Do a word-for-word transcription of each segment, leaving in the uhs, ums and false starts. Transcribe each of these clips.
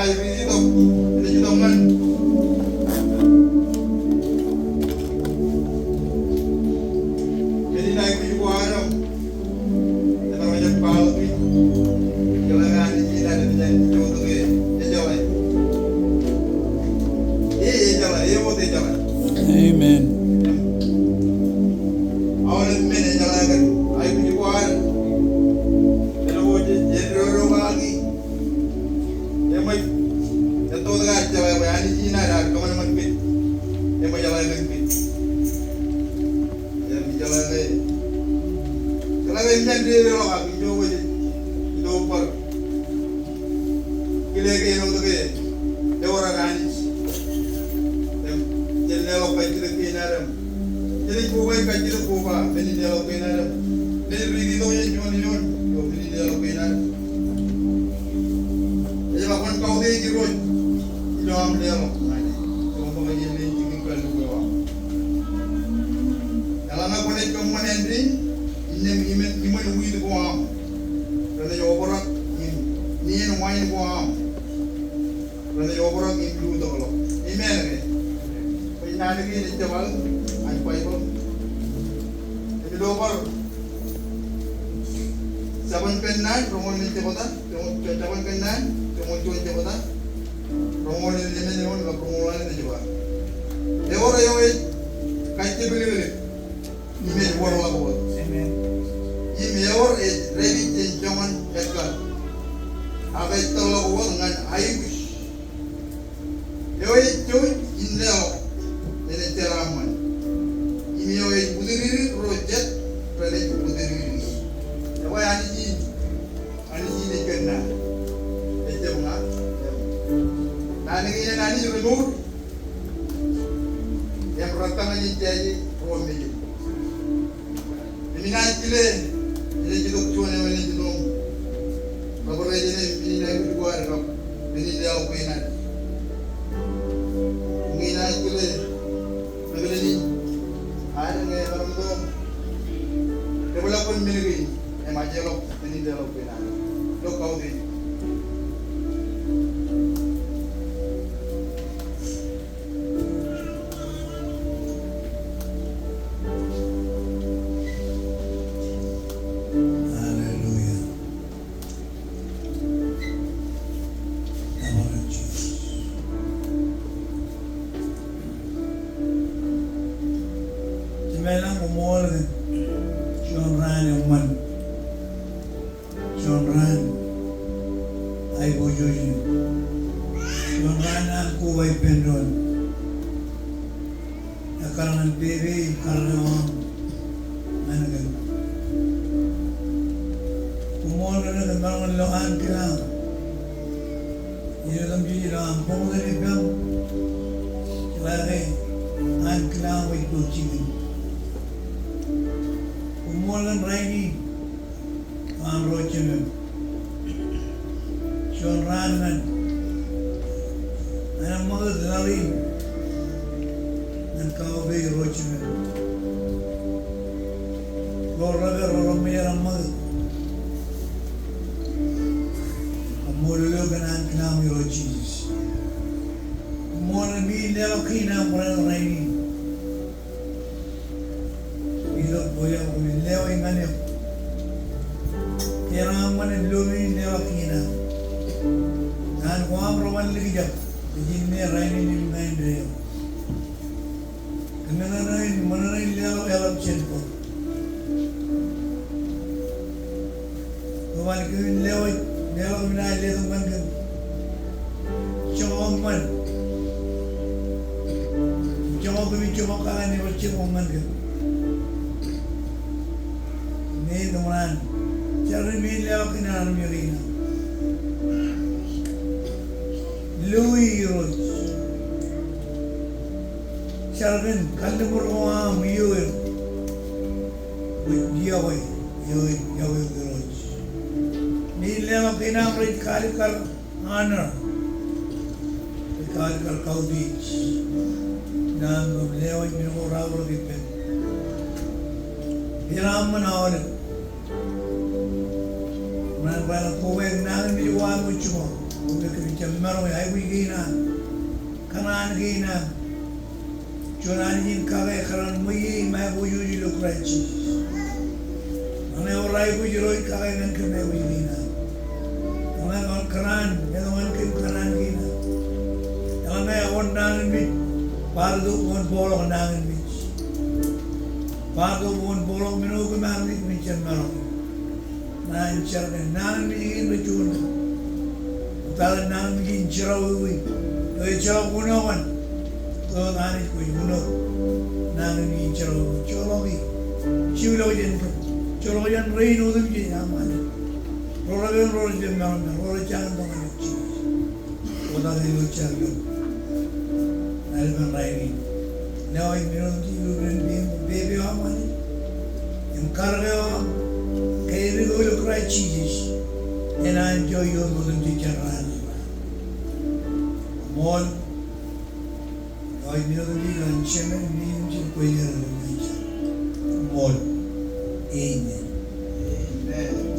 Itok, itok ñan men in aikuj ko Adam. Ebar ej ba ḷọk in, ejeḷā ke Anij in ad enaaj jota ke ejeḷā. E, ejeḷā, e wōt ejeḷā. Amen. Aolep men ejeḷā kōn aikuj ko Adam. Āinwōt ej dodo kaki. Eṃōj, etto ke ejeḷā bwe Anij in ad ear kōṃanṃan kōj. Eṃōj eḷā kōn kōj. Im ejeḷā ke, ejeḷā ke eṃṃan dedeḷọk ak ijo ke ej itok bar kile ke āinwōt ke ewōr ad Anij. Im jen leḷọk kajjitōk kein ad im jenaaj koba kajjitōk koba men in leḷọk kein ad im naaj riiti tok jān juon eoon ilo men in leḷọk kein ad. Ej ba kwōn kautiej Irooj ilo aṃ leḷọk ñan e. Eo ṃōkaj ej jikin kalluku eo aṃ. Eḷaññe kwōnaaj kōṃṃan āindein, innām iṃōn, iṃōn wiit ko aṃ renaaj obrak im nien wain ko aṃ renaaj obrak im lutōkḷọk. Amen ke? Bwe naan kein ejjab al an Baibōḷ. Im ilo bar Jabōn Kōnnaan, roñoul emān jebta, roñoul, Jabōn Kōnnaan, roñoul juon jebta, roñoul emān eoon, kab roñoul ḷalem ej ba, ewōr eo ej kajjepelpelek im ej wōrḷọk wōt. Amen. Im ewōr ej dāpij jān joñan ekkal, ak ej tōrḷọk wōt ñan aikuj. Eo ej jouj in leḷọk enaaj jeraaṃṃan. Im eo ej utdikdik ro jet renaaj utdikdik. Ekwe Anij in, Anij in ej kōnnaad. Ejjab ña. Naan kein an Anij remour. Im rettañe ej jaje ro mejād. Im inaaj kile, enaaj itok juon eo enaaj itok im bar bōk ro jān men in aikuj ko ad kab men in leḷọk kein ad. Im inaaj kile, rebōlen in ad ñe emaroñ itok im debwālọk bwe men kein im ajjeḷọk men in leḷọk kein ad. Ilo kautiej. Hallelujah. Thank you, Jesus. Jemem ilañ, koṃṃool kōn juon raan eṃṃan. Juon raan aiboojoj in. Juon raan an koba ippān doon. Ekkar ñan pepe im karreo aṃ ñan kōm. Koṃṃool kōn kōm maroñ in lo ankilaan. Ilo etan Jisōs ilo aṃ buñtōn ippaṃ. Jeḷā ke ankilaan eo ej bōk jikin. Koṃṃool kōn rainin. An ro jemem. Juon raan ñan an ṃakūt laḷ in ñan kautiej ro jemem. Ro rej pād ro rej mejād ṃakūt. Koṃṃool ilo kōn ankilaan eo Jisōs. Koṃṃool men in leḷọk kein aṃ barāinwōt rainin. Itok bwe eo kwōn lewōj ñan eok. Jeraaṃṃan im lo men in leḷọk kein aṃ. Naan ko aṃ reban likjab. Ijin me rainin im ñan eo. Kōnnaan eo in ṃōṇōṇō in leḷọk eḷap jān bōk. Koṃṃool kōn lewōj, leḷọk men in letok ñan kōm. Joñak eṃṃan. Joñak kōm, joñak kōm ñan kōm. Ṃool in ṃōṇōṇō. Jar men in leḷọk kein armej kein aṃ. Loi Irooj. Jar kōn kalliṃur ko aṃ ioer. Bwe ej yokwe, ioer, yokwe Irooj. Men in leḷọk kein aṃ rej kaalikkar honor. Rej kaalikkar kautiej. Naan koṃ lewōj men ko raorōk ippān. Jeraaṃṃan aolep. Ṃōṇōṇō in ba ḷọk koba nañinmej ko aṃ ilo jiṃor. Kōmij jab maroñ aikuj kein am, kōṇaan kein am. Juon Anij in kake kōrā ṃweiie im aiboojoj ilo Kraist Jisōs. Eḷaññe ewōr aikuj, Irooj, kake ñan kōm aikuj kein am. Eḷaññe ewōr kōṇaan, eḷaññe kōm kōṇaan kein am. Eḷaññe ewōr nañinmej, bar tok bwe kwōn bōkḷọk nañinmej. Bar tok bwe kwōn bōkḷọk men eo kōm armej, kōmij jab maroñ. Naan jar ke nañinmej kein rej juon. Etal nañinmej in jerọwiwi. Eo ejjeḷọk unokan. Eo Anij kwōj uno. Nañinmej in jerọwiwi. Joḷọk e. Jiwḷọk jān kōm. Joḷọk jān rein otemjej aṃ Anij. Ro repen, ro rej jab maroñ, ro rej jañin tok ñan eok Jisōs. Ṃokta ilo jar eo. Aelōñ rainin. Lewōj men otemjej ilo ren pein, pepe eo aṃ Anij. Im karōk eo aṃ. Ke edik ilo Kraist Jisōs. Enaaj anjọ ioon otemjej jān raan. Ṃool. Lewōj men otemjej ilo etan Jemān, im etan Jemān, im etan Jemān. Ṃool. Amen. Amen.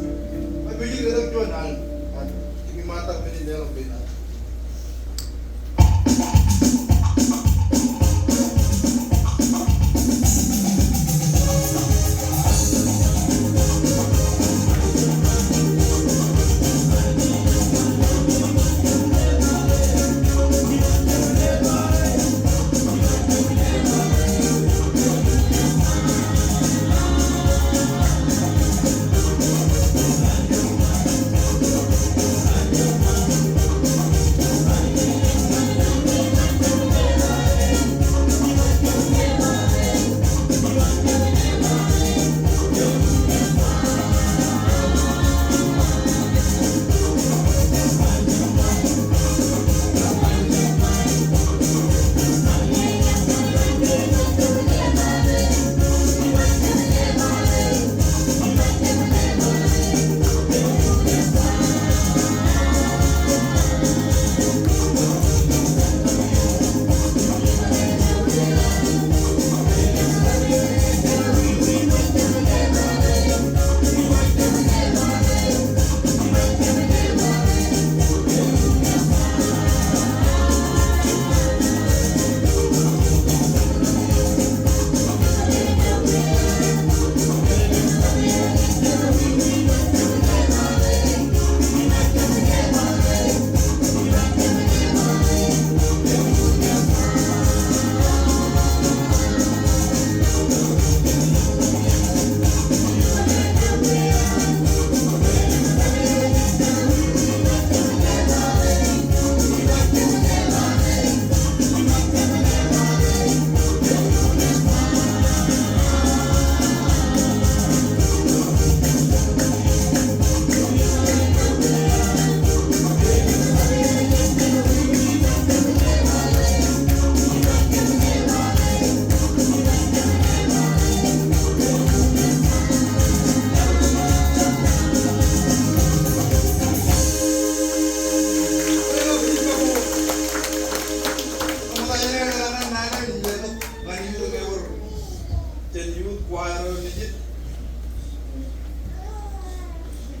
Jen youth choir eo nejid.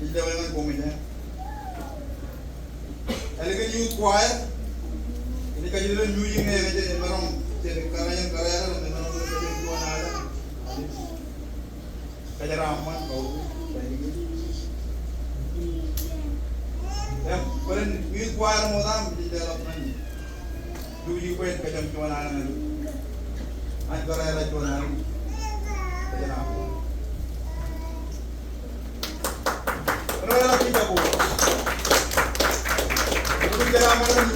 Ij lewōj ñan koṃij, eh. Ālikin youth choir. Ij kajjitōk music eo ej maroñ. Jen kōrā, jen kōrā, jen maroñ, jen juon al. Kōjeraaṃṃan, kōjeraaṃṃan. Im bōlen youth choir ṃokta, ij lewōj ñan Lucy bwe en kōjām juon al ñan eok. An kōrā juon al. Kōjeraaṃṃan. Kōjeraaṃṃan.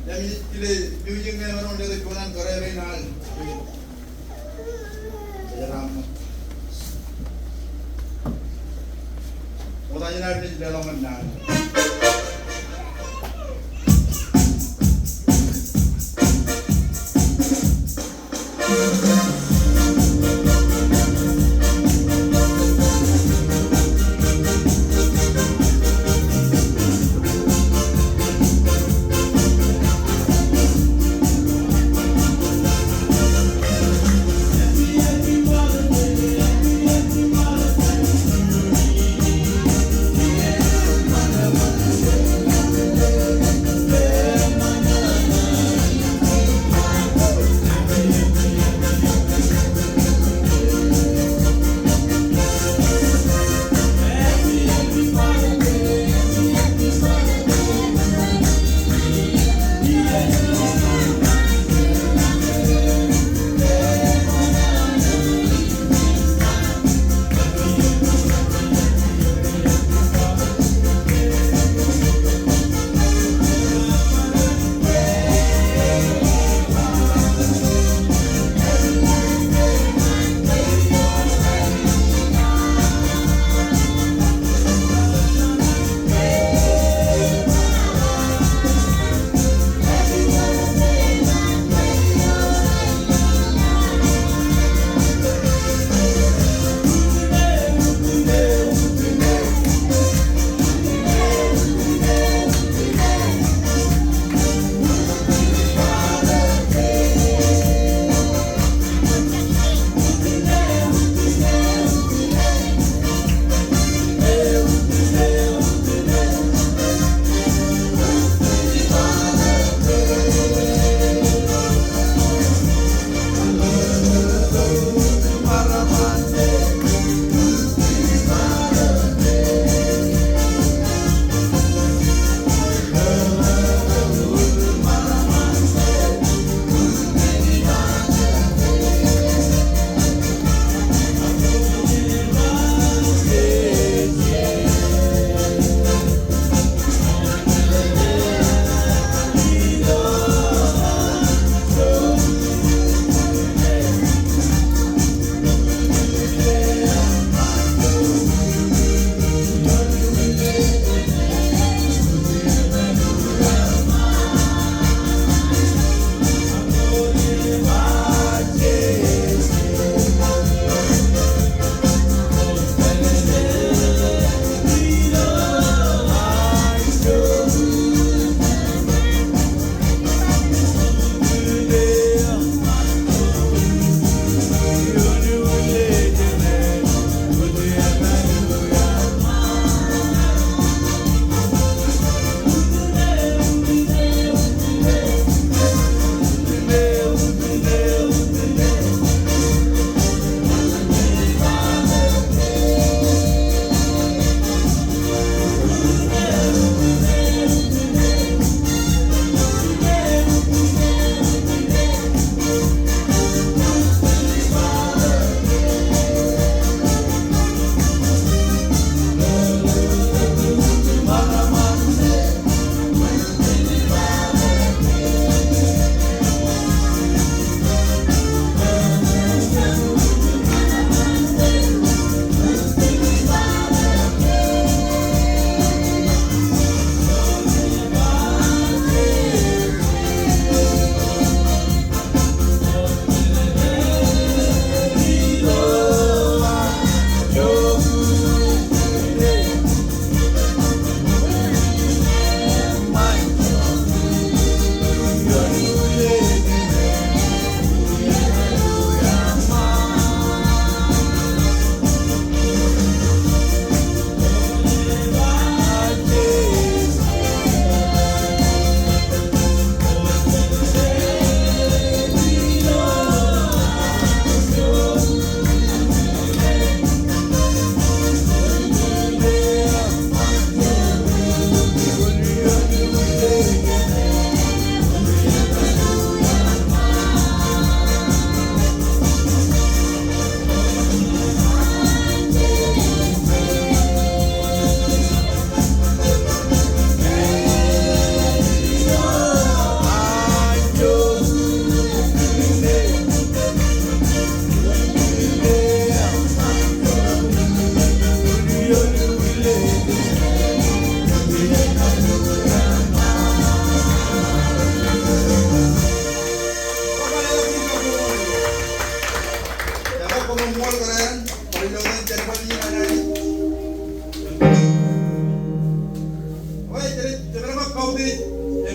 Ña ij kile music ṇe emaroñ letok juon an kōrā rein aō. Ṃokta jān ad leḷọk ñan naan.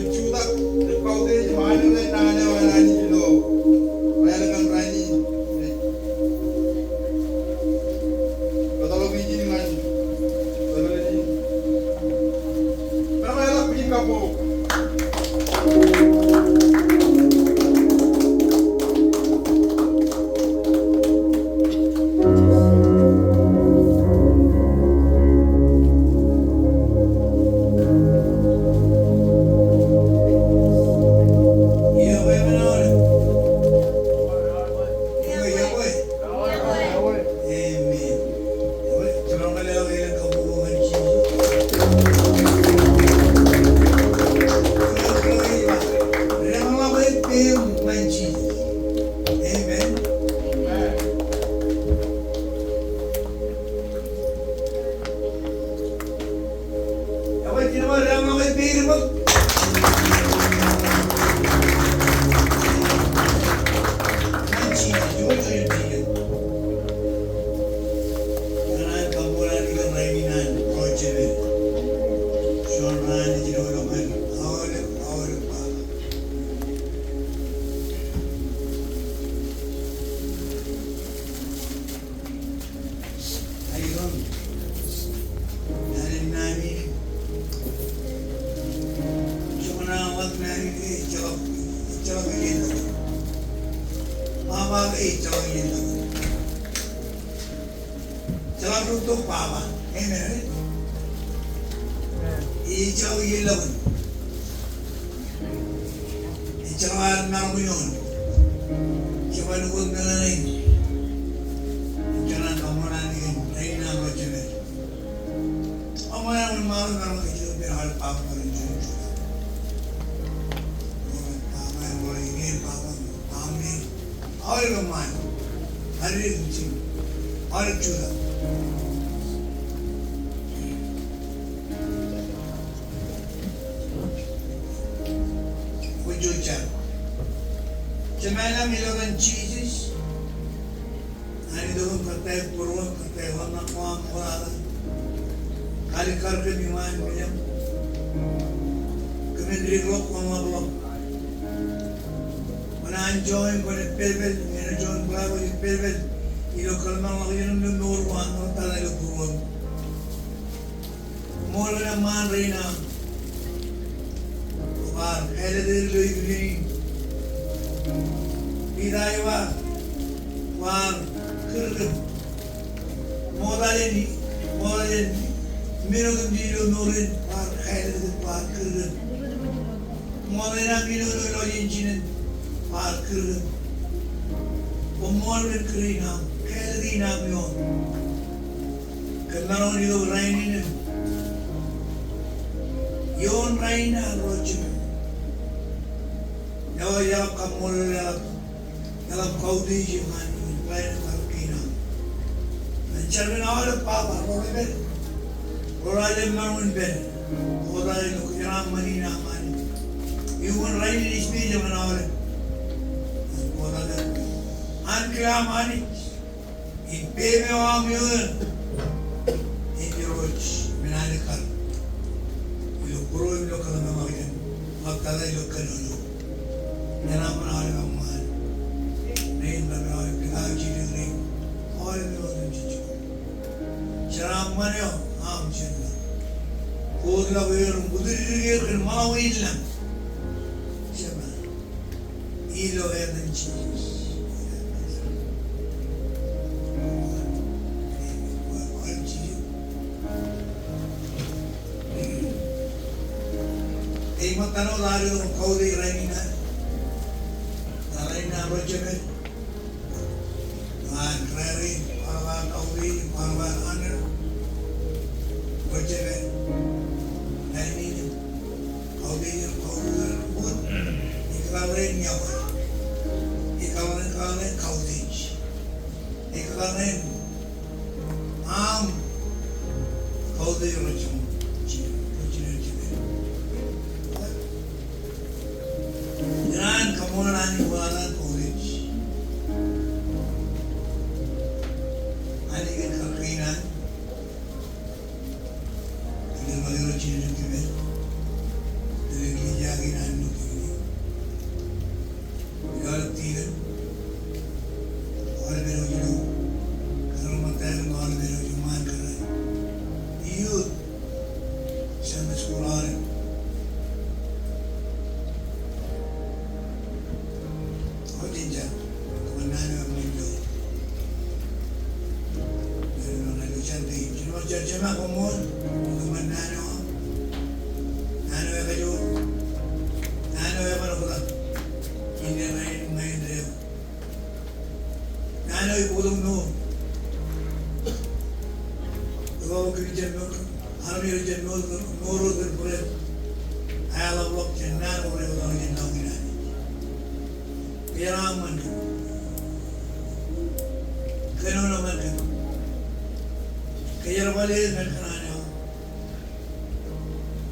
Jutak im kautiej im aolep ro rej naan eo an Anij ilo rālik ñan rainin. Kōtḷọk ijin ñan Reverend Ijin. Kōnke eḷap ijin kabbokbok. Amen. Amen. Aolep naan in, naan in, joñan aolep naan in, ejjeḷọk, ejjeḷọk iien ḷọk. Baba ke ejjeḷọk iien ḷọk. Ejjeḷọk tok Baba. Amen, right? Ejjeḷọk iien ḷọk. Ejjeḷọk ad maroñ in. Jeban ukōt meḷeḷein. Ejjeḷọk kaṃṃoolol Anij kōn rainin an ro jemān. Aṃ eo ej maroñ in maroñ ejjeḷọk pād ilo aolep baaṃle in juon juon. Baba, baba, baba, baba, baba, baba, Aolep eṃṃaan. Aolep eṃṃaan. Aolep jutak. Kwōn jutak. Jemān eo ilo etan Jisōs. Anij eo ej kōttāik būruōm, kōttāik ḷōmṇak ko aṃ ṃoktata. Kalikkar kōm iṃaan milem. Kōmin dikḷọk ḷōmṇak ḷọk. Kwōnaaj enjoy, kwōnaaj pālpāl, āinwōt juon bōtaab ej pālpāl ilo kōḷmānḷọkjeṇ im mour ko an ṃoktata ilo būruōm. Ṃool kōn eṃṃaan rein aṃ. Kwaar kāālōt er ilo evening in. Piter ej ba, kwaar kūr kōm. Ṃokta jān, ṃokta jān men otemjej ilo mour in, kwaar kāālōt kōm, kwaar kūr kōm. Ṃokta jān men otemjej ilo mour in, kwaar kūr kōm. Koṃṃool kōn kūr in aṃ, kāālōt in aṃ ioon. Kōm maroñ in itok rainin im ioon rainin an ro jemān. Eo eḷap kaṃṃoolol, eḷap, eḷap kautiej eṃṃaan in, bar kar kein aṃ. Ñan jar kōn aolep baba ro rej pād, ro rej maroñ in pād. Ṃokta ilo kōjeraaṃṃan in aṃ Anij. Iuṃwin rainin ij pād ñan aolep. Ṃokta kōn ankilaaṃ Anij. Im pepe eo aṃ ioon im Irooj im Anij kar ilo būruōm ilo kōḷmānḷọkjeṇ ṃoktata ilo kōnono. Ñan aṃ aolep eṃṃaan. Rein rej aolep pād ilo jidikdik rein. Aolep eo otemjej. Jeraaṃṃan eo aṃ jen ḷọk. Kōtḷọk er im bōktok er kōn ṃaḷo in lañ. Jemān. Ilo etan Jisōs. Ej ṃōttan wōt ad itok im kautiej rainin an, rainin an ro jemān. Ñan rainin, bar bar kautiej, bar bar honor ro jemān. Rainin. Kautiej im kautiej im wōt. Ikōḷmānḷọkjeṇ, ikōḷmānḷọkjeṇ kautiej. Ikōḷmānḷọkjeṇ aṃ kautiej ro jemān. Ikōṇaan kaṃṃoolol Anij ṃokta kautiej. Anij kōn kar kein an. Ilo ṃōk eo ej jiljilimjuon. Ilo ej jiljilimjuon. Kōṃṃan naan eo eṃṃan ilo. Jen ṃōk jar kein, jen ṃōk jar, jen ṃōk koṃṃool. Kōṃṃan naan eo aṃ, naan eo ekajoor, naan eo eban oktak. Indeeo, ña in, ña in deeo. Naan eo ej bōktok mour. Ej ba bwe kōmij jab mour, armej rej jab mour, mour eo kōn būreet. Ak eḷapḷọk jān naan ko rej bōktok jān naan in Anij. Kōjeañ ṃan kōm. Kōnono ṃan kōm. Kōjerbale ñan kōṇaan eo aṃ.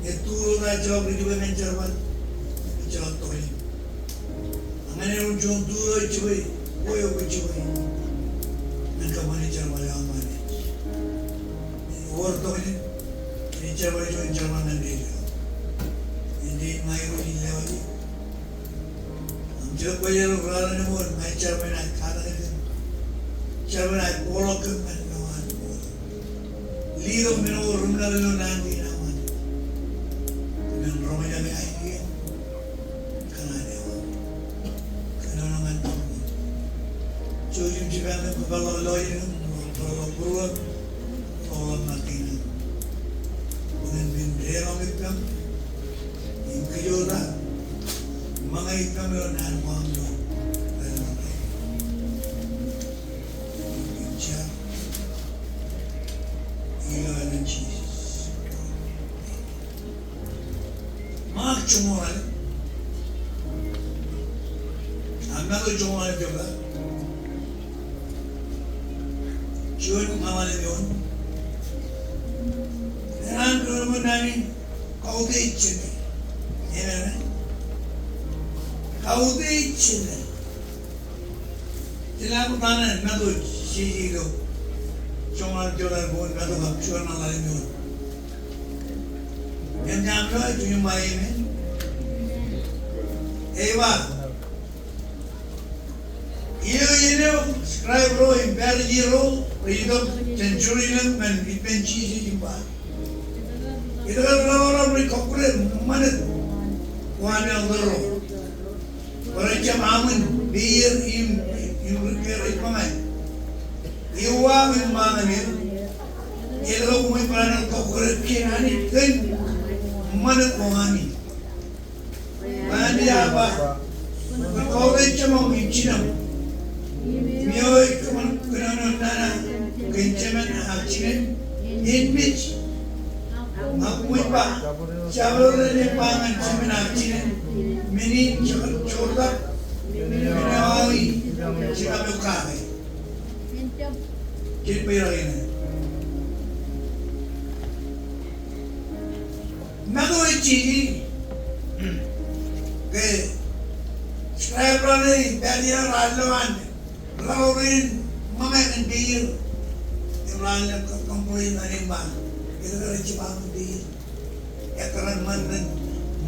Ñe tuur eo ta ejjeḷọk ri jibwe ñan jerbal, ejjeḷọk tokjān. Ak ñe enaaj juon tuur eo ej jibwe, kwe eo kwōj jibwe ñan kōṃṃane jerbal eo aṃ Anij. Ewōr tokjān, ej jerbal juon jerbal ñan dein. Āindein ña irooj in lewōj eok. Im jet kwe eo raar ṃool, ña ij jar bwe enaaj katakin kōm. Jar bwe enaaj bōkḷọk kōm ñan lowaan mour. Letok men ko ri ṃōṇōṇō ilo naan kein aṃ Anij. Kōmin roñjake ainikien kōṇaan eo aṃ. Kōnono ñan kōm. Jouj im jipañ kōm, kōpeḷḷọk lọjilñim, kōpeḷḷọk būruōm, kōpeḷḷọk ṃakkein aṃ. Bwe kōmin deḷọñ ippaṃ im kōjota, ṃōñā ippaṃ ilo naan ko aṃ ilo ilo ilo ālikin Jisōs. Ṃaak joñoul ḷalem. Ak Matu joñoul ḷalem jebta. Juon ñan ḷalem eoon. Enaaj kōnono naan in. Kautiej Jemān. Amen. Kautiej Jemān. Ij lale bwe ta ṇe Matu jeje ilo joñoul ḷalem jebta, bok in Matu kab juon ñan ḷalem eoon. Im jab lo ej juon eo ba amen. Ej ba, ilo iien eo scribe ro im Pharisi ro rej itok jān Jerusalem ñan ippān Jisōs im ba, etke ri raorōk rej kọkkure ṃanit ko an elder ro, bwe rej jab aṃwin peier im, im ri ke rej ṃōñā? Eo aṃ in ba ñan er, etke koṃij barāinwōt kọkkure kien Anij kōn ṃanit ko ami? Bwe Anij ear ba, kwōn kautiej jemān im jinem. Im eo ej kōṃṃan kōnono nana kōn jemān ak jinen, en mej. Ak koṃij ba, jabdewōt eṇ ej ba ñan jemān ak jinen, men in jekar joortak, men eo aō jekar kake. Jen bōk ḷọk iien eo. Matu ej jeje ke scribe raṇe im Pharisi raar lo an ḷọk ro rein ṃōñā kōn peier. Im raar lem kōṃṃan complain ñan e im ba, etke rej jab aṃwin peier? Etke ren ṃanit,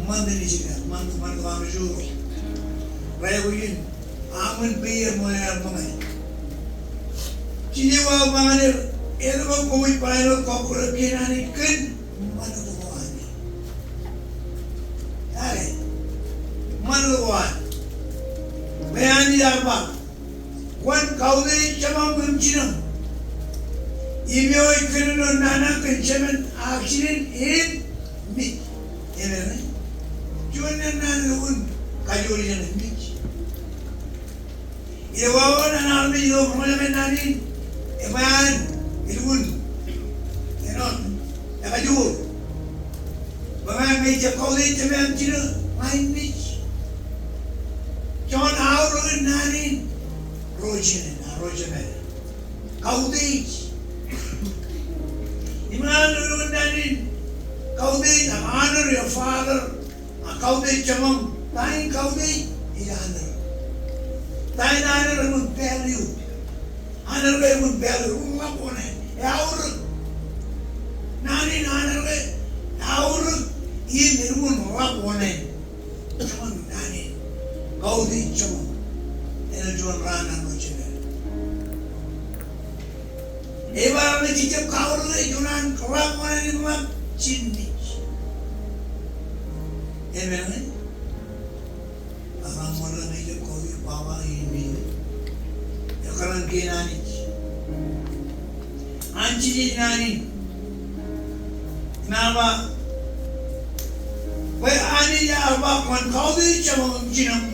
ṃanit ijin, ṃanit, ṃanit ko ami juro? Rej aikuj in aṃwin peier ṃōñā. Jisōs ej ba ñan er, etke koṃij barāinwōt kọkkure kien Anij kōn ṃanit ko ami? Āinwōt ṃanit ko ami. Bwe Anij ear ba, kwōn kautiej jemān im jinem. Im eo ej kōnono nana kōn jemān ak jinen, en mej. Amen. Juon naan eo lukkuun kajoor jān mej. Ilo wāween an armej ilo roñjake naan in, ej ba an, elukkuun, āinwōt, ekajoor. Bwe ña ij jab kautiej jemān im jinen, ña in mej. Joñan aorōkin naan in, ro jinen, ro jemān. Kautiej. Im ñan ilo naan in, kautiej, honor your father. Ak kautiej jemān, ta in kautiej, ej honor. Ta in honor, eṃṃan value. Honor ke eṃṃan value, eṃṃan ḷap oṇāān, eaorōk. Naan in honor ke eaorōk, im eṃṃan ḷap oṇāān. Jemān naan in, kautiej jemān. Āinwōt juon raan an ro jemān. Ej ba ñe jej jab kaorōk e, juon an ḷap oṇāān im ḷap jemān. Amen. Ak ñe rej jab kautiej Baba in me. Ekōṇaan kein Anij. Anjijej naan in. Im ear ba, bwe Anij ear ba, kwōn kautiej Jemām im jinōm,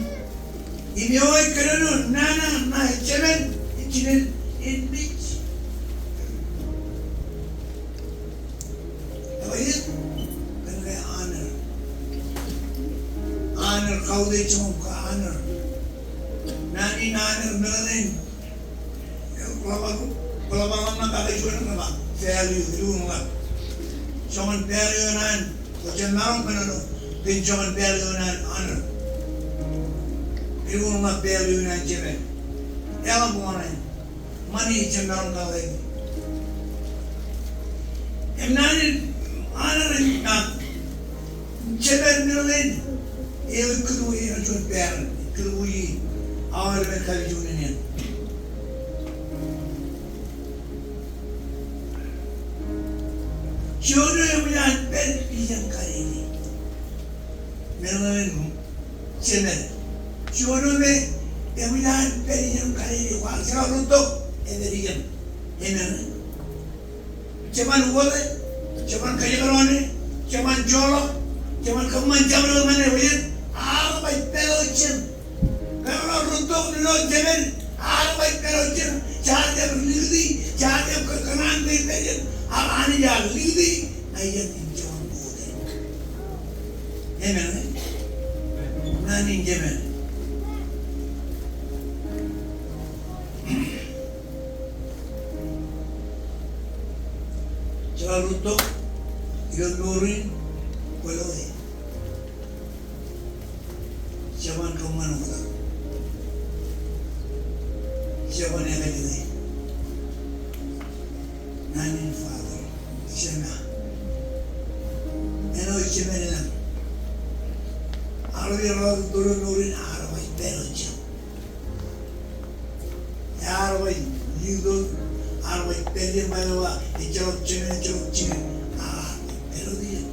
im eo ej kōnono nana ṇae Jemān, ej jinen en mej. Eo ej kōn ke honor. Honor, kautiej Jemām, ke honor. Naan in honor meḷeḷein. Ḷapḷap, ḷapḷap ṇe kake juon ṇe ba value, eḷap. Joñan value eo an, kwō jab maroñ kōnono kōn joñan value eo an honor. Eḷap, value eo an Jemān. Eḷap eo an. Ṃani ejjab maroñ kōḷḷāik. Im naan in honor in, naan Jemān meḷeḷein, eo ej kūtwōj, eo ej juon parent, kūtwōj e, aolep men kapijukunen eṇ. Juon eo eṃōj an pād ijeṇ Galili. Meḷeḷein Jemān. Juon eo me eṃōj an pād ijeṇ Galili, kwaar jekar rūttok, epād ijeṇ. Amen. Jeban wōt e, jeban kajekdọọn e, jeban joḷọk, jeban kōṃṃan jabdewōt ñan e, ear ba, "Ippād ijin." Kōṇaan rūttok ilo Jemān, ear ba, "Ippād ijin." Jaar jab likūti, jaar jab kōṇaan bwe ippād ijin. Ak Anij ear likūti, ijin im jeban wōt e. Amen. Naan in Jemān. Jekar rūttok ilo mour in, kwōlo e. Jeban kōṃṃan oktak. Jeban ekajete. Naan in Father, Jema. Āinwōt Jemān ilañ. Ear ba, ear ba rūttok ilo mour in, ear ba ippād ijin. Ear ba likūt, ear ba ippād ijin, ba eo ba, ejjeḷọk Jemān, ejjeḷọk Jemān, ear ba ippād ijin.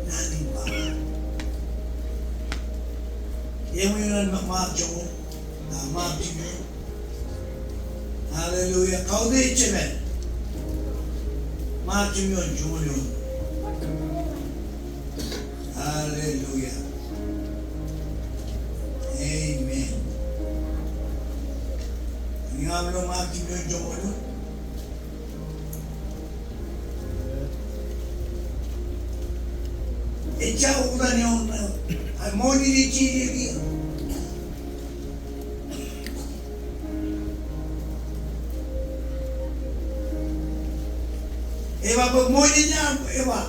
Naan in Baba. Eṃōj ñan Mak, Mak joñoul, a, Mak joñoul. Hallelujah. Kautiej Jemān. Mak joñoul, joñoul eoon. Hallelujah. Amen. Ñe aṃ lo Mak joñoul, joñoul eoon. Ejja oktak eoon, a, Moses ej jeje kiiō. Ej ba bwe Moses ear, ej ba,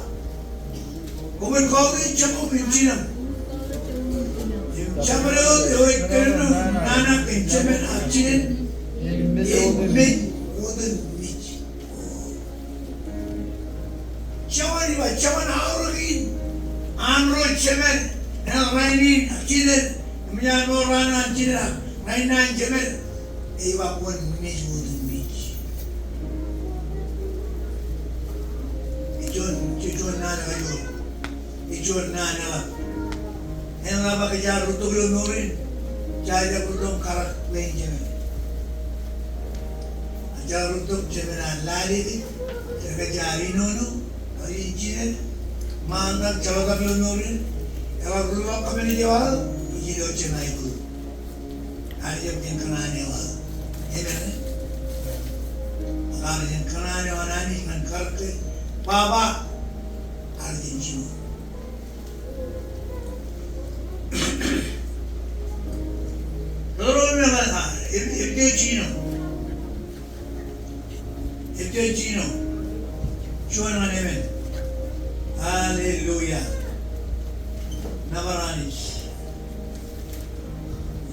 "Koṃwin kautiej Jemām im jinōm. Im jabdewōt eo ej kōnono nana kōn Jemān ak jinen en mej otemjej." Jeban, ej ba, jeban aorōk in an ro Jemān, eṇ rainin ak jinen, im eṃōj an mour raan an jinen ak rainin an Jemān, ej ba kwōn mej otemjej. Ej juon, ej juon naan eo, ej juon naan eo. Eḷap, eḷap ak jaar rūttok ilo mour in, jaar jab rūttok im karōk ḷein Jemān. Jaar rūttok, Jemān ear lale kōj, ej kōjro inono, ej jinen, ṃaan ṇe jeḷọk ilo mour in, eḷap rūttok kōmān ej eo aō, ijin eo Jemān ej kūr. Ear jab jen kōṇaan eo aō. Amen. Ear jen kōṇaan eo an Anij ñan karōk e. Baba, ear jen jino. Ro ro me ba, a, eb-, ebde jino. Ebde jino. Juon ñan emān. Hallelujah. Nōbar Anij.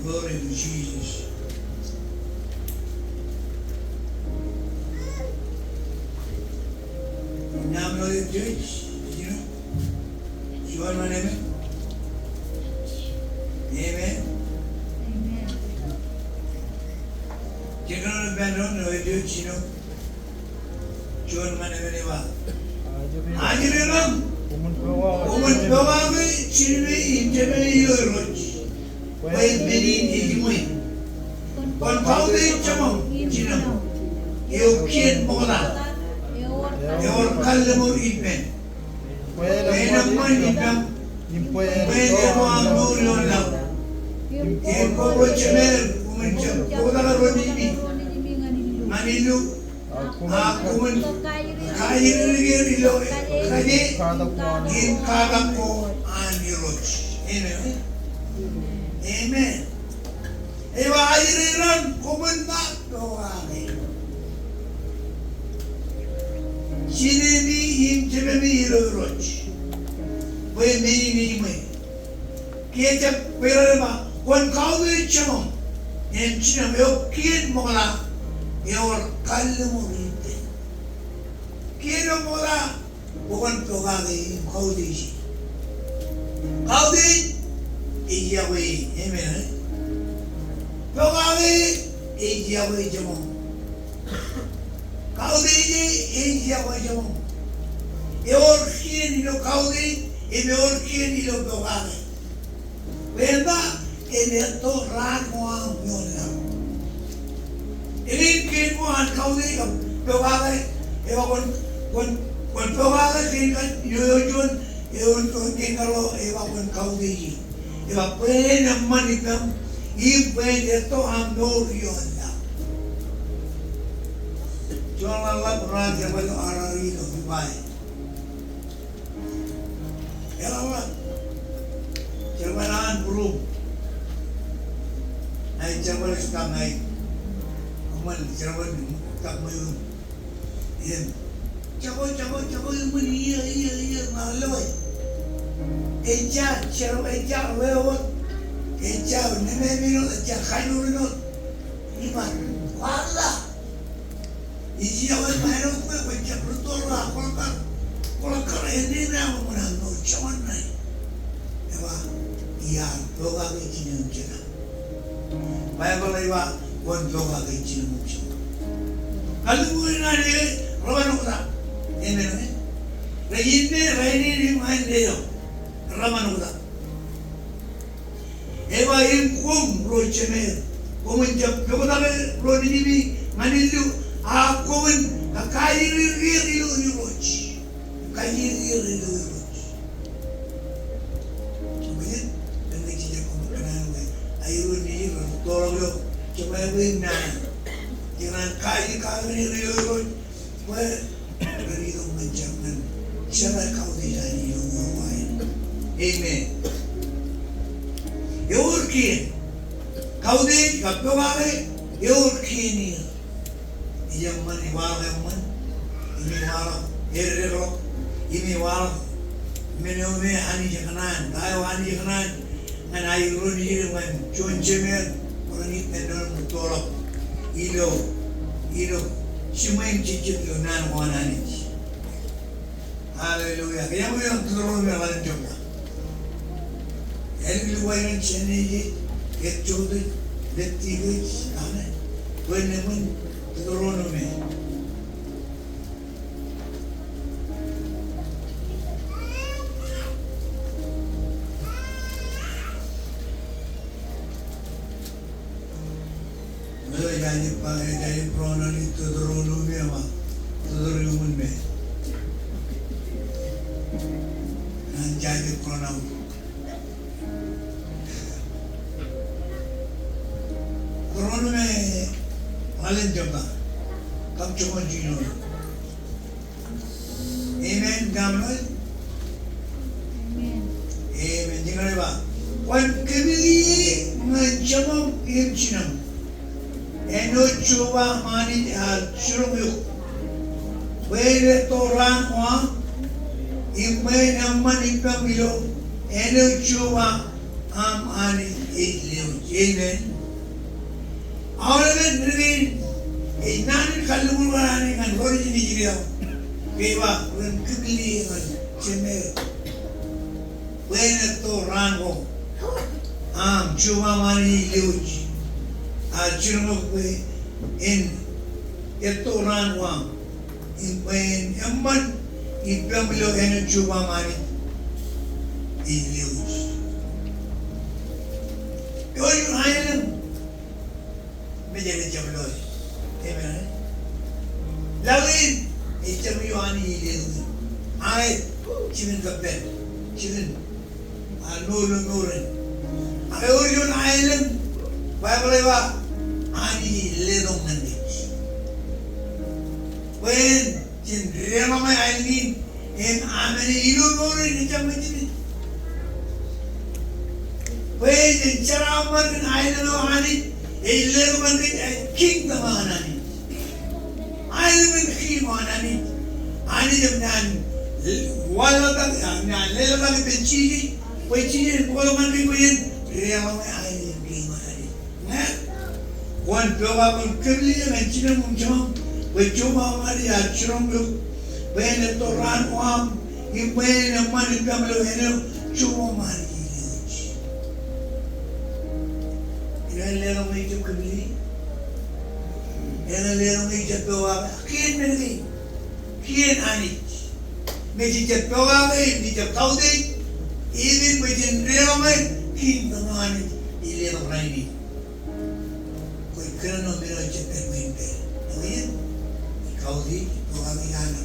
Glory to Jesus. Ñe aṃ lo ebde, jino. Juon ñan emān. Amen. Amen. Jekdọọn ippān doon eo ej jino. Juon ñan emān ej ba, ajri ram. Koṃwin pokake jinōmi im jemān. Irooj, bwe men in ejiṃwe. Kwōn kautiej jeṃaṃ im jinem, eok kien ṃokta, ewōr kalliṃur ippān. Bwe en eṃṃan ippaṃ, im bwe en letok aṃ mour ioon laḷ. Im kwō ro jemeer, koṃwin jab poktak ro nejimi ñan illu, ak koṃwin kajidik er ilo kaje im katak ko an Irooj. Amen. Amen. Ej ba, ajri ran, koṃwin ba pokake jinemi im jememi ilo Irooj, bwe men in ejiṃwe. Kiiō ejjab bwe ren ba, kwōn kautiej jeṃaṃ im jinem, eok kien ṃokta, ewōr kalliṃur ippān. Kien eo ṃokta, bwe kwōn pokake im kautiej. Kautiej ej yokwe, amen, eh? Pokake ej yokwe jeṃaṃ. Kautiej ej yokwe jeṃaṃ. Ewōr kien ilo kautiej, im ewōr kien ilo pokake. Bwe en ba, en etto raan ko aṃ ioon laḷ. Eñin kien ko an kautiej kab pokake, ej ba kwōn, kwōn, kwōn pokake kein kaṇ, ilo juon, ilo juon kein kaṇ eo, ej ba kwōn kautiej. Ej ba bwe en eṃṃan ippaṃ, im bwe en etto aṃ mour ioon laḷ. Juon ḷaḷḷap ro jerbal eo ar ar ilo Dubai. Eḷaḷḷap. Jerbal an būruōm. Ṇa ij jerbal stop ṇa ij kōṃṃan jerbal stop ṃweo. Im jako, jako, jako iṃōn iiō, iiō, iiō ṃaḷoe. Ejja jerbal, ejja wāween. Ejja nemāmein wōt, ejja kajoor wōt. Iṃaan, kwaḷọk. Ij iọkwe ṃae ṇe bwe kwōj jab rūtto ḷọk, kwō kar, kwō kar āindein aṃ ṃōṇōṇō joñan ṇe. Ej ba, iar pokake jinem im jinem. Baibōḷ ej ba, kwōn pokake jinem im jinem. Kalliṃur in an e, reban oktak. Amen, amen. Rej inne, rainin im āindein eo, reban oktak. Ej ba im koṃ ro jemeer, koṃwin jab poktake ro nejimi ñan illu, ak koṃwin kajjirjir er ilo Irooj. Kajjirjir er ilo Irooj. Bwijin, kōn ke jej jab kōṃṃan kōṇaan bwe aer ro nejid rej rūtto ḷọk ilo jemāe bwe naan. Kōṇaan kajjirjir er ilo Irooj. Bwe ren itok ñan jab ñan jerbal kautiej an ilo ṃweo eo aer. Amen. Ewōr kien. Kautiej kab pokake, ewōr kien er. Ij eṃṃan, iwaḷọk eṃṃan, im iwaḷọk eddekḷọk, im iwaḷọk men eo me Anij ekōṇaan, ta eo Anij ekōṇaan. Ñan aer ro nejid im ñan juon jemeer, bwe ren ippān doon im rūtto ḷọk ilo, ilo jiṃwe im jejjet ilo naan ko an Anij. Hallelujah. Ke eṃōj ilo Teuteronomi ḷalem jebta. Ālikin lukkuun jān Jenesis, ke Jokōtij, Letikōs, ane, bwe en eṃōj Teuteronomi. Eo ejaje ba, ejaje pronoun in Teuteronomi eo, Teuteronomi. An jaje pronoun. Teuteronomi ḷalem jebta. Kab joñoul jiljino. Amen, kōṃṃan. Amen. Amen. Jekdọọn ej ba, kwōn kōmij ñan jeṃaṃ im jinem. Āinwōt Jeova aṃ Anij ear jiroñ eok. Bwe en etto raan ko aṃ, im bwe en eṃṃan ippaṃ ilo āinwōt Jeova aṃ Anij ej lewōj. Amen. Aolepen ri kein, ej naan in kalliṃur ñan Anij ñan ro nejin Israel. Ke ej ba, ren kōmij ñan jemeer. Bwe en etto raan ko aṃ, Jeova aṃ Anij ej lewōj. Ear jiroñ eok bwe en etto raan ko aṃ. Im bwe en eṃṃan ippaṃ ilo āinwōt Jeova aṃ Anij ej lewōj. Ewōr juon aelōñ me jenaaj jab lo. Amen. Laḷ in ejjab eo Anij ej letok in. Aet, jikin kōppān, jikin, a, mour ilo mour in. Ak ewōr juon aelōñ Baibōḷ ej ba Anij ej letok ñan kōj. Bwe en jen deḷọñe aelōñ in im amāne ilo mour in, ejjab ṃōjin. Bwe jen jeraaṃṃan kōn aelōñ eo Anij ej letok ñan kōj, ej kingdom eo an Anij. Aelōñ in king eo an Anij. Anij eṃṃan wanlaḷtak, eṃṃan leḷḷọk ippān Jisōs, bwe Jisōs en bōktok ñan kōj bwe en deḷọñe aelōñ in king eo an Anij. Ñe kwōn pokake kōmli ñan jinem im jeṃaṃ bwe Jeova Anij ear jiroñ eok, bwe en etto raan ko aṃ im bwe en eṃṃan ippaṃ ilo āne eo Jeova Anij ej letok. Āinwōt letok ñe ijjab kōmli, āinwōt letok ñe ijjab pokake, kien men kein. Kien Anij. Ñe jej jab pokake im jej jab kautiej, im bwe jen deḷọñe kingdom eo Anij ej letok rainin. Kwōj kōnono men eo ejjab pād ṃwiin pād. Eñin, kwōj kautiej, pokake inaaj,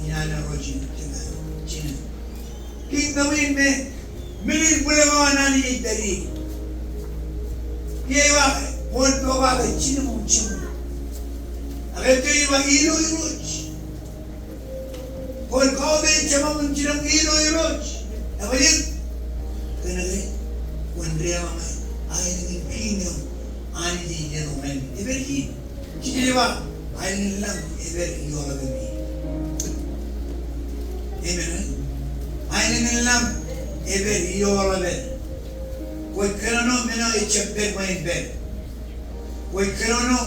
inaaj ro jinen, jinen. Kingdom in me men in bwilōñ eo an Anij ej pād ie. Ej ba, kwōn pokake jinem im jeṃaṃ. Ak ej ba ilo Irooj. Kwōn kautiej jeṃaṃ im jinem ilo Irooj. Ebajeet? Kōnke kwōn deḷọñe aelōñ in king eo Anij ej letok ñan eok. Ej pād ie. Jisōs ej ba, aelōñ in lañ ej pād ioḷapān. Amen. Aelōñ in lañ ej pād ioḷapān. Kwōj kōnono men eo ejjab pād ṃwiin pād. Kwōj kōnono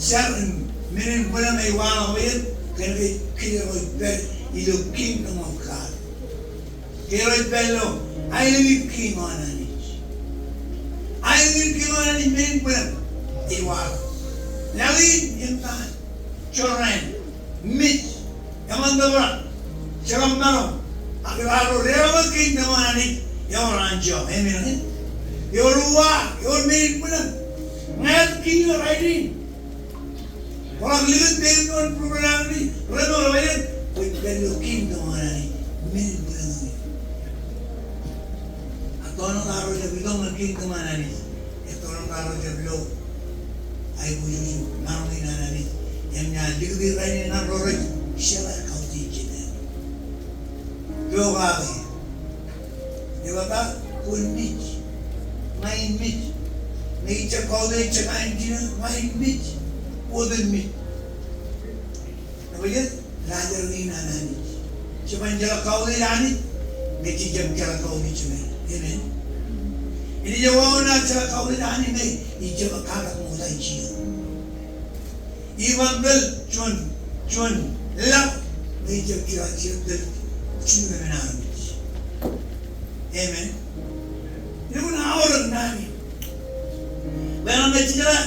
jar im men in bwilōñ ej waḷọk bwe en, kōnke kōj ro rej pād ilo kingdom of God. Kōj ro rej pād ilo aelōñ in king eo an Anij. Aelōñ in king eo an Anij, men in bwilōñ ej waḷọk. Laḷ in eṃṃan, jorrāān, mej, eṃṃan tōprak, jekar maroñ, ak ilo ad ro deḷọñe kingdom eo an Anij, ewōr anjọ, amen. Ewōr uwaak, ewōr men in bwilōñ. Ñāāt king eo rainin. Kwō ḷak likūt peiṃ ioon program in, remaroñ ren, kwōj pād ilo kingdom eo an Anij, men in bwilōñ in. Ak ettoon raṇ ro jab itok ñan kingdom eo an Anij, ettoon raṇ ro jab lo aiboojoj im maroñ in an Anij, im ña likūt rainin ñan ro rej jeḷā kautiej jemān. Pokake. Ej ba, kwōn mej. Ña in mej. Ñe ij jab kautiej jemān, jinen, ña in mej. Kwōj mej. Ebajeet? Laajrak in an Anij. Jeban jeḷā kautiej Anij ñe jej jab jeḷā kautiej jemān. Amen. Enaaj wāween aō jeḷā kautiej Anij ñe ij jab katak ṃokta ijin. Iban tōl juon, juon laḷ, ñe ij jab jeḷā, jeḷā tōl juon emān armej. Amen. Ilo aorōk naan in. Bwe ñe jej jeḷā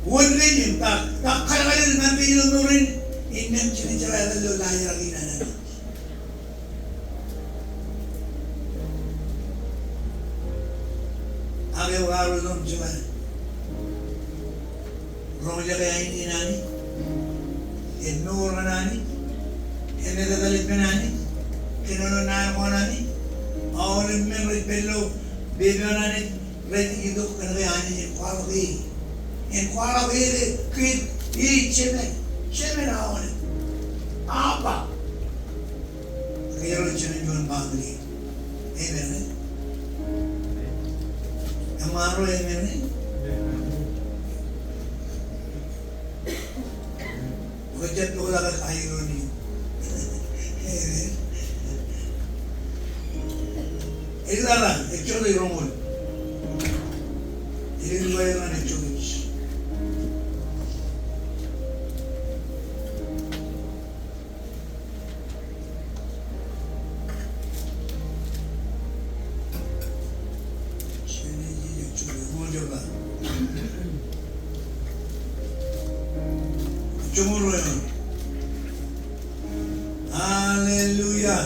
wōn kein im ta, ta kalkalel ñan kōj ilo mour in, innām jenaaj jeḷā etal ilo laajrak in an Anij. Ak ewōr ro rej jeḷā roñjake ainikien Anij, im mour ñan Anij, im etetal ippān Anij, kōnono naan ko an Anij, aolep men rej pād ilo pepe eo an Anij, rej itok kōnke Anij en kwaḷọk e. En kwaḷọk e ke e jemān, jemān aolep. Abba. Kōj ro jemān juon family. Amen. Eṃṃan ro amen. Kwōj jab toktak ak aeroni. Amen. Eḷap, ejjab roñoul. Ejjab roñoul. Hallelujah.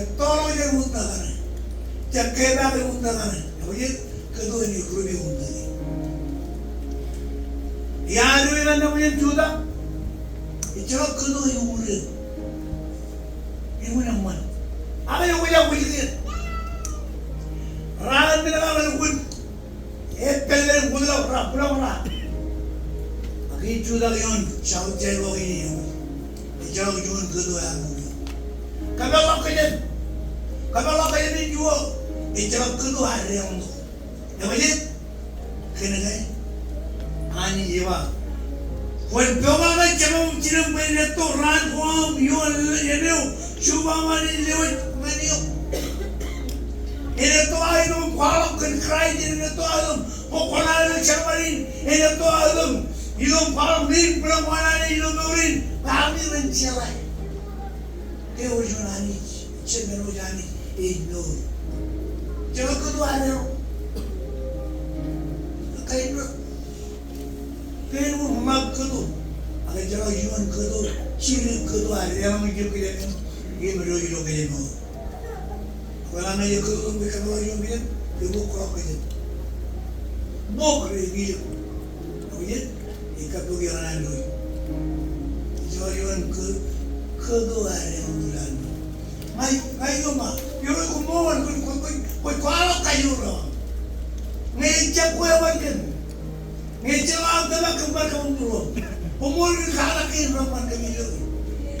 ettoḷọk jān uññū kaṇe. Ejjab kepaak jān uññū kaṇe. Eo ej kōto eo ej rupe uññū. Iar eo ej kōto jān Juda. Ejjeḷọk kōto eo ej uññū. Ej uññū eṃṃan. Ak eo ej kōto. Raar men eo ej kōto. Ej pād ilo bwilọk ra, bwilọk ra. Ak ij jutak ioon, ejjeḷọk juon kōto eo. Kōpeḷḷọk kōjām. Kōpeḷḷọk kōjām in juon. Ejjeḷọk kōto eo ej deḷọñ tok. Eo ej? Kōnke Anij ej ba, kwōn pokake jerbal jinem bwe en etto raan ko aṃ ioon eṃ eo, juṃaṃ an en lewōj ñan eok. En etto aō itok im kwaḷọk kōn Kraist, en etto aō itok im kwō kōṇaan ilo jerbal in, en etto aō itok im kwaḷọk men in bwilọk ṃaan ilo mour in, bwe armej ren jeḷā. Ke ewōr juon Anij, ejjab men eo Anij ej mour. Ejjeḷọk kōto eo ej deḷọñ. Kain ro. Ke ewōr ṃaṃa kōto. Ak ejjeḷọk juon kōto, jidik kōto eo ej deḷọñ ijin kōjām. Im ilo, ilo kōjām mour. Kwōn ṇa ej kōto im kōpeḷḷọk juon kōjām, ewōr kōḷọk kōjām. Ṃok rej kilik. Eo ej? Ej kappok eo an doon. Ejjeḷọk juon kō, kōto eo ej deḷọñ ilo an doon. Ña, ña ij ba, eo ej koṃṃool, kwōj, kwōj, kwōj, kwōj kwaḷọk kajoor eo aṃ. Ñe ejjab kwe bar kōm. Ñe ejjeḷọk aṃ tōmak kōm bar kōṃṃan būruōm. Koṃṃool kōn kaḷọk kein reṃṃan kōm ilo.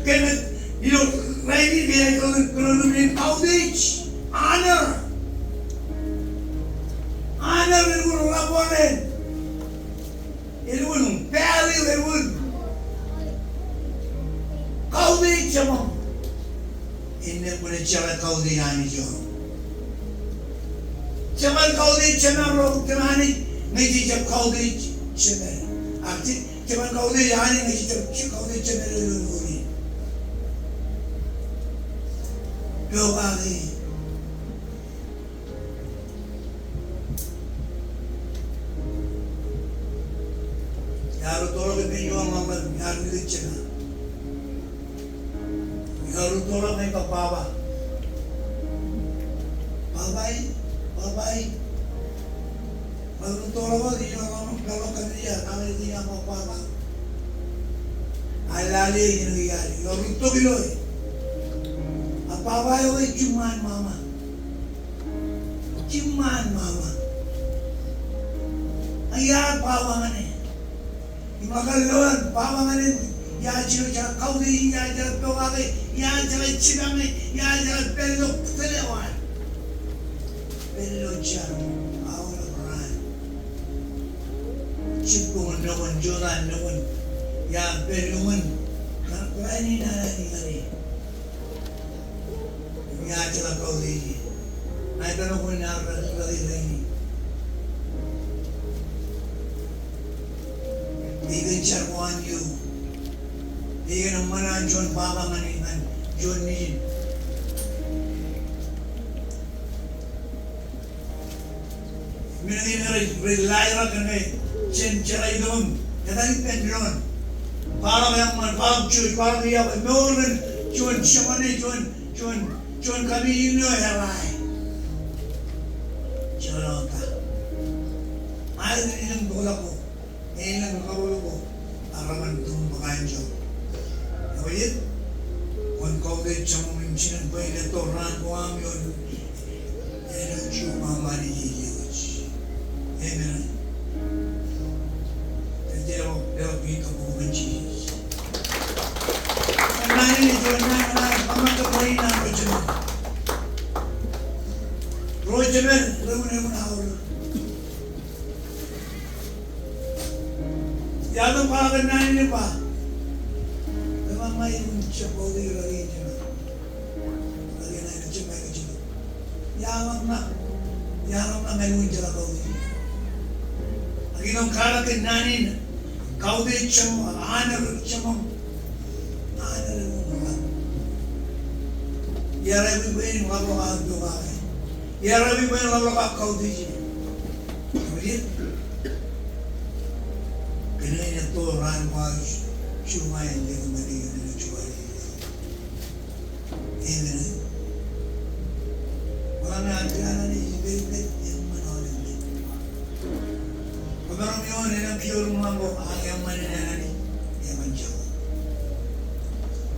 Kōn ilo rainin ke ej kōn, kōn ilo kautiej. Honor. Honor ej wōr ḷapḷọk eo. Ej wōr value, ej wōr kautiej jemaṃ. Innām kwōnaaj jeḷā kautiej Anij eo. Jeban kautiej jemān ro, jemān Anij, ñe jej jab kautiej jemān. Ak je, jeban kautiej Anij, ñe jej jab kautiej jemān ro ilo mour in. Pokake. Iar rūttoḷọk ippān juon ḷaḷḷap, iar likūt jema. Iar rūttoḷọk ñe ej ba baba. Baba e, baba e. Iar rūttoḷọk wōt, ijo ḷaḷḷap, ḷaḷḷap kōmij iar, kōmij iar ba baba. Alale eo, ilo rūttok ilo e. A baba eo ej jiṃṃaan ṃaṃa. Jiṃṃaan ṃaṃa. A iar baba ñan e. Im ekar lo an baba ñan e. Iar jino jeḷā kautiej, iar jeḷā pokake, iar jeḷā jipañe, iar jeḷā pād ilo tōl eo an. Pād ilo jar, aolep raan. Jibboñ nukun, jota nukun, iar pād nukun, kar pād in anani ñan e. Iar jeḷā kautiej. Ṇa ij kōṇaan bwe en ar rūkaki rainin. Ij kōn jar ko an eo. Ij kōn eṃṃan an juon baba ñan e, ñan juon nejin. Men in rej, rej laerḷọk kōn ke jen jeḷā itok im etal ippān doon. Kwaḷọk eṃṃan, kwaḷọk jouj, kwaḷọk iọkwe, mour kōn juon joñan, juon, juon, juon kami in eo eḷae. Jeḷā ta. Aer ilōñ bōkḷọk ko. Elōñ karuo ko, ak reban tūṃ bōk anjọ. Ewōr jet, kwōn kautiej joñan im jinen bwe en etto raan ko aṃ ioon, āinwōt juon ṃaṃan ijin eo. Amen. Ej leḷọk, leḷọk bwe en kabbokbok ñan Jisōs. Naan in, juon naan, naan, ṃōttan ro jemed. Ro jemed, ro jemed, ro jemed, ro jemed. Iar tōn kwaḷọk naan in im ba, kōmij ba ña ij jab kautiej ro jemed. Ro jemed eo jab ṃae kajjitōk. Iar ḷōmṇak, iar ḷōmṇak ñan wōn jeḷā kautiej. Ak itok im kwaḷọk naan in, kautiej joñan, honor joñan. Iar ewi bwe en ḷapḷọk aō pokake. Iar ewi bwe en ḷapḷọk aō kautiej. Ewōr jet. Kōnke en etto raan ko aō juṃae in letok ñan e, en juṃae in letok. Amen. Kwōmaroñ ioon, enañin kiiō ro ṃōk, ak eṃṃan in Anij, eban jako.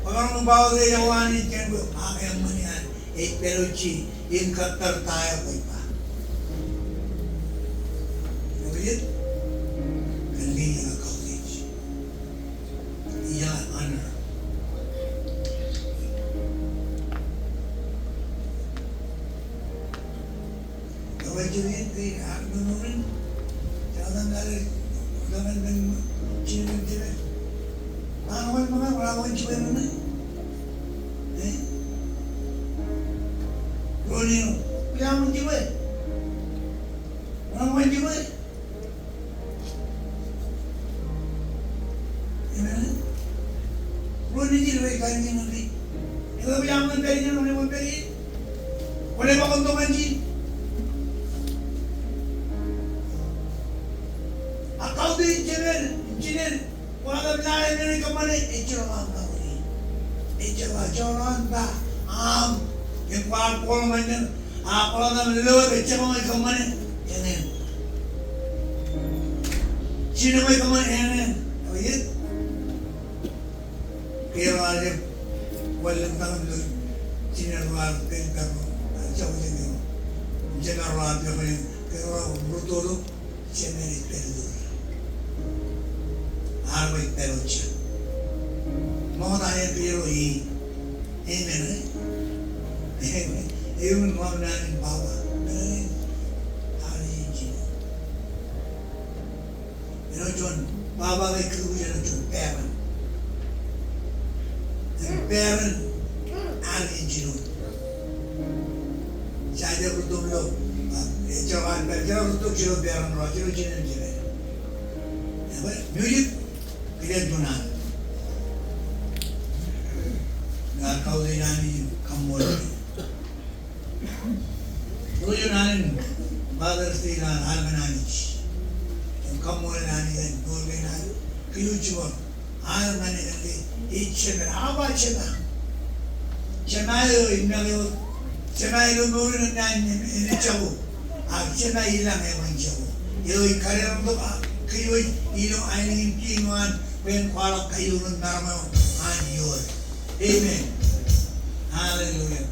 Kwōmaroñ ba wōt eo Anij kōn bwe ak eṃṃan in Anij, ej pād ijin, im kōttar ta eo kwōj ba. Ewōr jet, kōn ke ij kautiej. Ij honor. Ewōr jet in, in, ak ṃōṇōṇō in. Jota ṃōṇōṇō in, jota ṃōṇōṇō in, jota ṃōṇōṇō in. Ṃōṇōṇō in, ṃōṇōṇō in, ṃōṇōṇō in. Eh? Ro eo, ro eo ṃōṇōṇō in. Amen. Ro nejin rej kaiñeṇ ñan e. Eḷap ilo aṃ pād iien, ro nejin rej pād iien. Kwōn ba kwōn tok ñan ijin. Ak kautiej jemed, jinen. Kwōn ḷap lale men eo ej kōṃṃane, ejjeḷọk aṃ ba kwōn. Ejjeḷọk, ejjeḷọk aṃ ba. Aṃ, im kwaar kōḷmānjeṇ, ak kwaar ḷap lale men eo ej kōṃṃane. Amen. Jinen eo ej kōṃṃane, amen. Ewōr jet. Kōjro ro jab wanlōñ taṃ ilo jinen ro ar pād ippān ro. Ar jab jab ro. Jab ro ar pād ippān ro. Kōjro ro rūtto ro. Jemed ej pād ilo. Ak ej pād ilo jab. Ṃokta eo kōjro ej. Amen, eh? Amen. Ewi ṃōk naan in baba. Amen. Amen. Āinwōt juon baba ke kūr āinwōt juon parent. Im parent, ear āinjino. Jejjab rūtto ilo, ah, ejjeḷọk an parent, jejjab rūtto ilo parent ro, ilo jinen jinen. Ewōr, music, kōjro juon an. Ña kautiej Anij im kaṃṃoolol e. Ro eo an in Father's Day ilo an, an Anij. Im kaṃṃoolol Anij kōn mour kein an. Kōj eo jibwe. An ñan e kōn ke ej Jema, Abba Jema. Jema eo ej make wōt. Jema ilo mour in an, an, an jako. Ak Jema ilañ eban jako. Eo ej kadeḷọñtok ak kōj eo ilo aelōñ in kein eo an. bwe en kwaḷọk kajoor in maroñ eo an Irooj. Amen. Hallelujah.